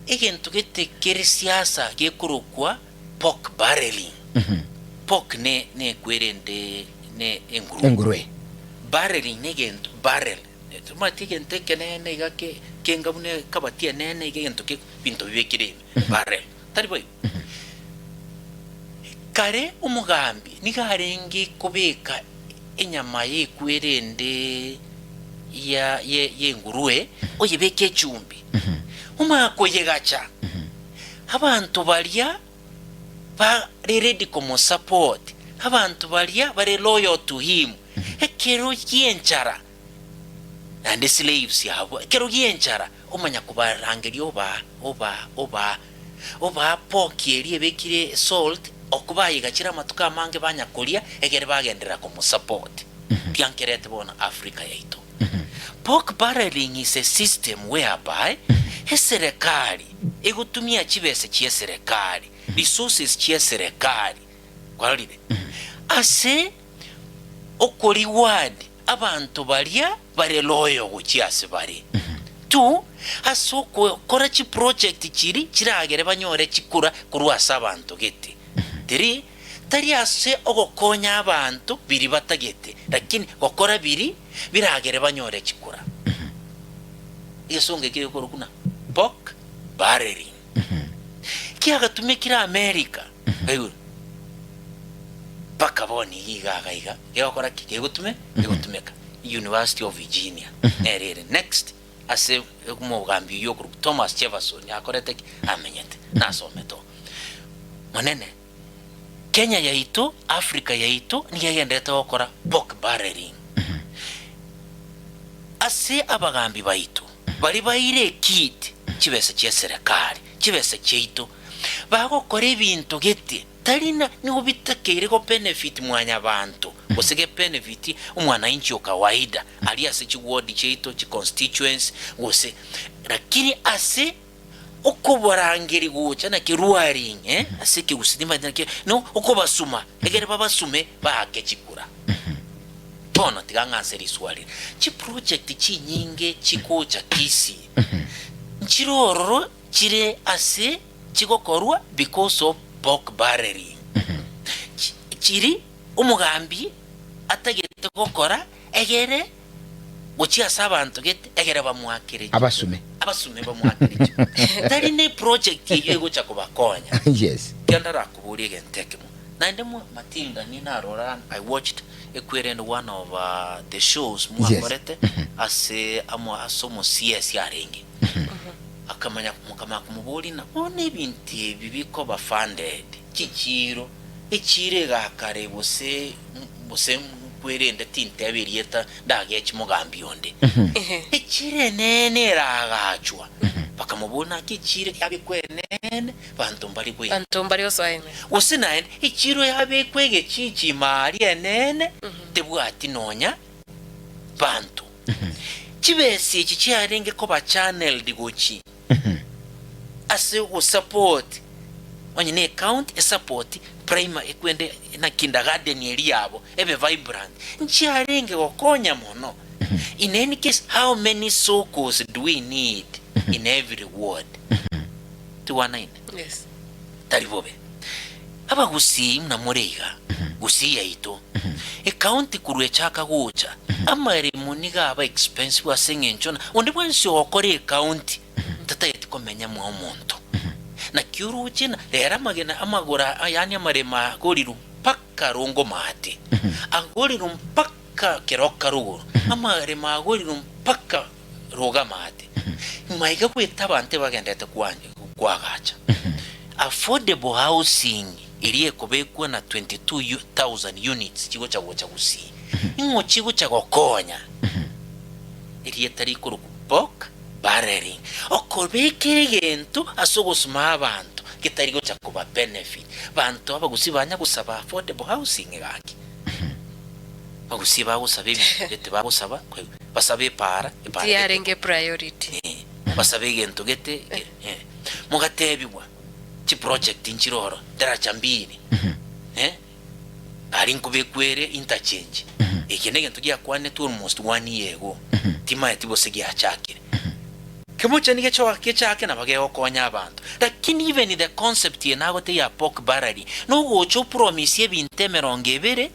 Egento gete kere siasa gekorokwa pork barreling. Pork ne nekwerende ne engurue. Engurue. Barreling negento barrel omanyete egento ekenene iga ke kenga buna ekabati enene iga egento ke binto bibekire ime barrel tari boigo? Kare omogambi nigo arenge kobeka enyama y'ekwerende ya ye y'engurue oyebeke echumbi, omanye koyegacha. Abanto baria bare ready komosupport, abanto baria bare loyal to him, ekero gi'enchara naende slaves abwo, ekero gi'enchara omanya kobarangeria obaa obaa obaa obaa pork eria ebekire salt, okwo bayegachire amatuko amange banya koria egere bagenderera komosupport. Biankerete bono Africa yaito. Pork barreling is a system whereby eserekari egotumia chibesa chi'eserekari, resources chi'eserekari, kwarorire, ase okoreward abanto baria bare loyal gochia ase bare. To, ase okokora chiproject chiria chiragere banyore chikura korwa ase abanto gete. Tiri, tari ase ogokonya abanto biria batagete, lakini gokora biria biragere banyore chikura. Egesongo ekio gekorokwa buna pork barreling. Kiagatumekire America, oigure, mpaka bono iga iga iga iga, gegokora ki? Kegotume, kegotumeka. University of Virginia nere ere next ase omogambi oyio okorokwa Thomas Jefferson akorete ki? Amenyete, nasomete oo. Monene, Kenya yaito, Africa yaito nigo egenderete gokora pork barreling. Ase abagambi baito baria baire ekiti chibesa chia eserekari, chibesa chiaito, bagokora ebinto gete tari na nigo bitakeire go benefit mwanyabanto gose ge benefit omwananchi o kawaida aria ase chi ward chiaito, chi constituency gose lakini ase okobarangeria gocha naki rwaring eh, ase ekegusii timanyeti naki no okobasuma egere babasume baake chikura. Bono tiga ng'anse riswali eri, chiproject chinyinge chigocha Kisii nchire ororo chire ase chigokorwa because of pork barreling. Chi chiri omogambi atagete gokora egere gochia ase abanto gete egere bamoakere chikura. Abasume. Abasume bamoakere chikura. Tari ne project eyio egocha kobakonya. Yes. Ekero ndarakoborie egento ekemo, naende mwa Matinga ni narora I watched ekwerende one of the shows mwakorete ase amo ase omo CS arenge. Akamanya mokamanya komoboria ng'a bono ebinto ebi bikoba funded, chichiiro, echiiro egakare gose gose nkwerende tinteba erieta ndagechi mogambi onde. Echiiro enene eragachwa, bakamoboria naki echiiro yabekwa enene banto mbari goika. Banto mbari gosoa ime. Gose naende echiiro yabekwa egechichi ime aria enene tebwati nonya banto. Chibesa echi chiarenge koba channeled gochi ase ogosupport onye ne ecounty esupport primary ekwende na kindergarten eria yabo ebe vibrant nchiarenge gokonya mono. In any case how many sokos do we need in every ward? Tigwanaine? Yes. Tari bobe. Abagusii buna more iga, Gusii yaito, ecounty korwa echaka gocha, amaremo nigo aba expensive ase eng'encho na onde bwensi ogokora ecounty tatageti komenya mwa omonto. Naki oroche na rero amagena amagoro yaani amaremo agorirwe mpaka rongo maate, agorirwe mpaka keroka rogoro, amaremo agorirwe mpaka roga maate. Nyuma iga goeta abanto ebagenderete koagacha affordable housing eria ekobekwa na 22,000 units chigocha gocha Gusii, ing'o chigocha gokonya? Erieta rikorokwa pork barreling, okobeka egento ase ogosuma abanto getari gocha koba benefit. Banto abagusii banya gosaba affordable housing gaki. Abagusii bagosaba ebinto gete bagosaba basabe epaara, epaara gete. Tiyarenge priority. Eh, basabe egento gete, eh, mogatebigwa chiproject nchire oro, daraja mbili, eh, aria nkobekwa ere interchange, eke negento giakwanetwe almost one year ago, timaeti gose giachakire. Kemochani gechoa gechake nabo gegokonya abanto. Lakini even the concept eye nagotegia ya pork barrel, nogocha opromise ebinto emerongo ebere,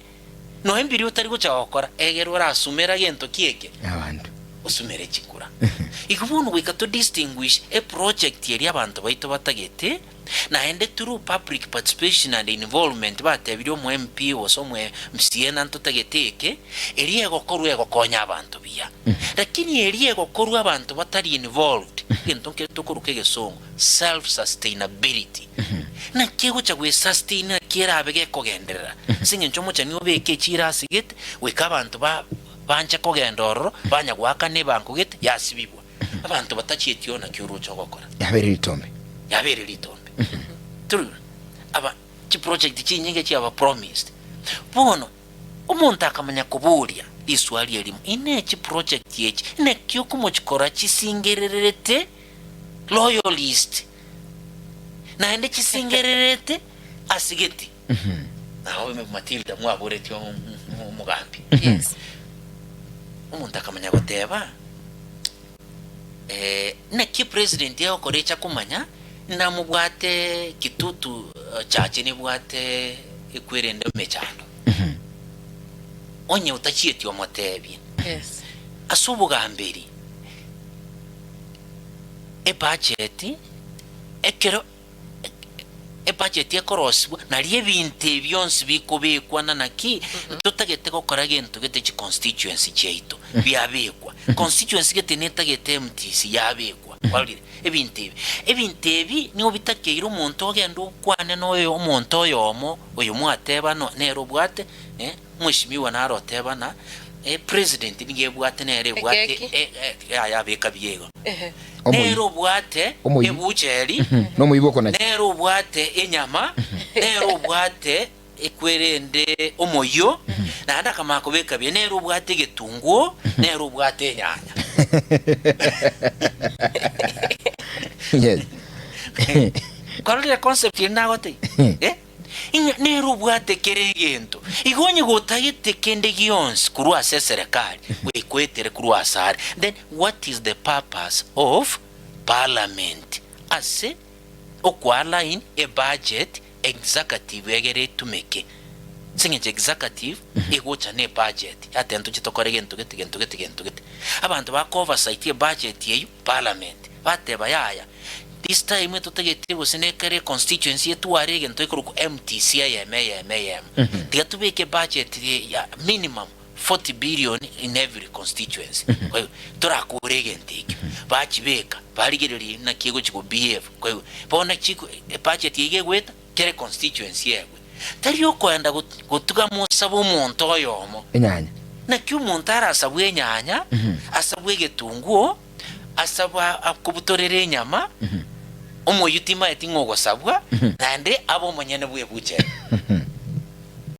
noe mbiria otari gocha gokora, egere orasumera gento ki eke? Abanto. Osumere chikura. Igo bono goika to distinguish eproject eria abanto baito batagete, Naende through public participation and involvement batebirie omo MP gose omo MCA na ntotagete eke, eria egokorwa egokonya abanto buya. Lakini eria egokorwa abanto batari involved, egento nkere tokoruka egesongo, self sustainability. Naki egocha gwe sustain naki erabe gekogenderera. Ase eng'encho omochani obeke echira ase gete, goika abanto ba banche kogenda ororo, banya goakana ebango gete, yasibigwa. Abanto batachieti oo naki oroche ogokora. Yabeire ritombe. Yabeire ritombe. True. Aba chiproject chinyinge chiaba promised. Bono omonto akamanya koboria riswali erimo, inee chiproject echi naki okomochikora chisingererete loyalist naende chisingererete asigeti. Nabo Matilda mwaboretie omogambi. Yes. Omonto akamanya goteba, eh, naki president egokora echa komanya namobwate kitutu eh, church nebwate ekwerende emechando. Onye otachieti omotebie. Yes. Ase obogamberi, ebudget ekero Ebudget ekorosigwa, nario ebinto ebi bionsi bikobekwa na naki totagete gokora gento gete chi constituency chiaito biabekwa. Constituency gete netagete MTC yabekwa, kwarorire? Ebinto ebi. Ebinto ebi nigo bitakeire omonto ogende okwane na oyo omonto oyomo oyo mwateba no nere obwate eh, mweshimiwa naro oteba na president nigo ebwate nere ebwate Ekeki. yaya abeka buya igo. Ehe. Omoyi. Nere obwate Omoyi. ebucheri, Nomoyi bw'okonacha. nere obwate enyama, nere obwate ekwerende omoyio, naende akamanya kobeka buya, nere obwate egetunguo, nere obwate enyanya. Yes. Kwarorire concept eri nagotebia? Eh? Ing'a nere obwate kera egento. Igo onye gotagete kende gionsi korwa ase eserekari, goika korwa asare. Then what is the purpose of parliament ase okoalign ebudget executive egere etumeke? Ase eng'encho executive egocha ne ebudget, yateba ntoche tokore gento gete, gento gete, gento gete. Abanto bako oversight ebudget eywo, parliament, bateba yaya. This time etotagete gose nekere econstituency etware egento ekorokwa MTC eyemo eyemo eyemo. Tiga tobeke budget ya minimum 40 billion in every constituency. Kwaigwa torakore egento ekio. Bachibeka barigereria naki egochi go behave kwaigwa. Bono chiko ebudget eyio egoeta kera econstituency egwe. Tari okoenda gotuga mosabe omonto oyomo. Enyanya. Naki omonto arasabwe enyanya, asabwe egetunguo, Asabwa akobutorere enyama, omoyio timaeti ng'a ogosabwa, naende abe omonyene bw'ebucha eye.